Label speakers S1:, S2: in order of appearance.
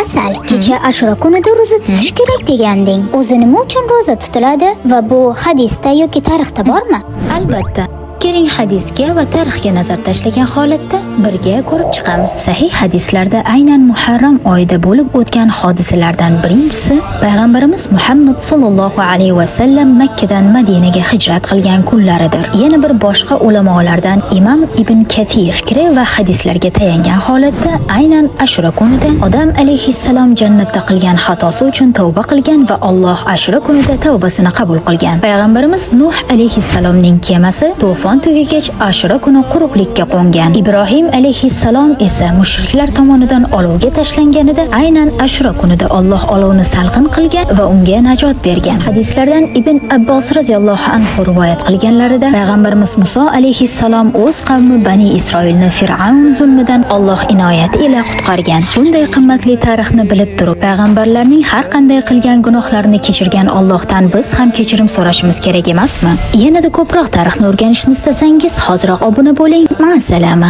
S1: Asal, kecha Ashura kunida ro'za tutish kerak deganding. O'zi nima uchun ro'za tutiladi va bu hadisda yoki tarixda bormi?
S2: Albatta. Keling, hadisga va tarixga nazar tashlagan holatda birga ko'rib chiqamiz. Sahih hadislarda aynan Muharram oyida bo'lib o'tgan hodisalardan birinchisi payg'ambarimiz Muhammad sallallohu alayhi va sallam Makkadan Madinaga hijrat qilgan kunlaridir. Yana bir boshqa ulamolardan Imom Ibn Kathir fikri va hadislarga tayangan holatda aynan Ashura kunida Odam alayhissalom jannatda qilgan xatosi uchun tavba qilgan va Alloh Ashura kunida tavbasini qabul qilgan. Payg'ambarimiz Nuh alayhissalomning kemasi to'fon tugagach Ashura kuni quruqlikka qo'ngan. Ibrohim alayhissalom esa mushriklar tomonidan olovga tashlanganida aynan Ashura kunida Alloh olovni salqin qilgan va unga najot bergan. Hadislardan Ibn Abbos roziyallohu anhu rivoyat qilganlarida payg'ambarimiz Muso alayhissalom o'z qavmi Bani Isroilni Fir'avn zulmidan Alloh inoyati ila qutqargan. Bunday qimmatli tarixni bilib turib, payg'ambarlarning har qanday qilgan gunohlarini kechirgan Allohdan biz ham kechirim so'rashimiz kerak emasmi? Yanada ko'proq tarixni o'rganishni istasangiz, hoziroq obuna bo'ling. Ma'asalama.